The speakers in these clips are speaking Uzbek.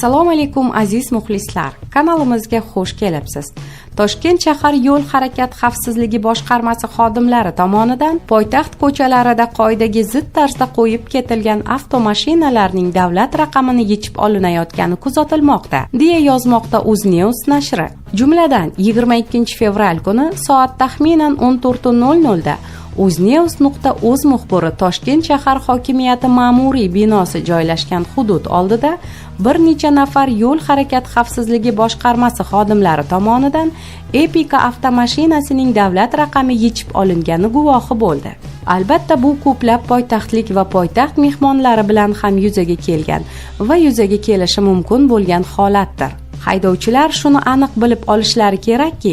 Assalomu alaykum, aziz muxlislar, kanalimizga xush kelibsiz. Toshkent shahar yo'l harakat xavfsizligi boshqarmasi xodimlari tomonidan poytaxt ko'chalarida qoidaga zid tarzda qo'yib ketilgan avtomashinalarning davlat raqamini yechib olinayotgani kuzatilmoqda, deya yozmoqda UzNews nashri. Jumladan, 22 fevral kuni soat taxminan 14:00 da uznews.uz muxbiri Toshkent shahar hokimiyati ma'muriy binosi joylashgan hudud oldida bir necha nafar yo'l harakat xavfsizligi boshqarmasi xodimlari tomonidan Epika avtomashinasining davlat raqami yechib olingani guvohi bo'ldi. Albatta, bu ko'plab poytaxtlik va poytaxt mehmonlari bilan ham yuzaga kelgan va yuzaga kelishi mumkin bo'lgan holatdir. Haydovchilar shuni aniq bilib olishlari kerakki,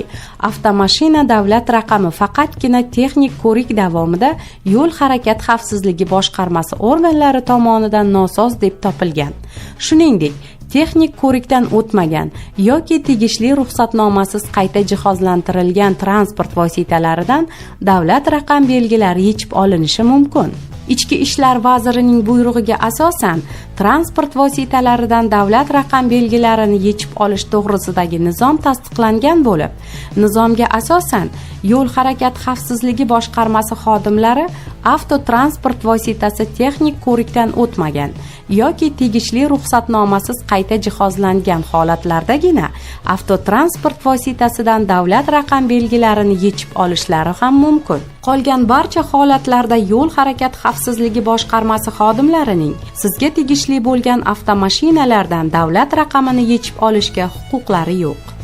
avtomashina davlat raqami faqatgina texnik ko'rik davomida yo'l harakat xavfsizligi boshqarmasi organlari tomonidan nosoz deb topilgan, shuningdek, texnik ko'rikdan o'tmagan yoki tegishli ruxsatnomasiz qayta jihozlantirilgan transport vositalaridan davlat raqam belgilari yechib olinishi mumkin. Ichki ishlar vazirining buyrug'iga asosan transport vositalaridan davlat raqam belgilarini yechib olish to'g'risidagi nizom tasdiqlangan bo'lib, nizomga asosan yo'l harakat xavfsizligi boshqarmasi xodimlari avtotransport vositasi texnik ko'rikdan o'tmagan yoki tegishli ruxsatnomasiz qayta jihozlangan holatlardagina avtotransport vositasidan davlat raqam belgilarini yechib olishlari ham mumkin. Qolgan barcha holatlarda yo'l harakat xavfsizligi boshqarmasi xodimlarining sizga tegishli bo'lgan avtomashinalardan davlat raqamini yechib olishga huquqlari yo'q.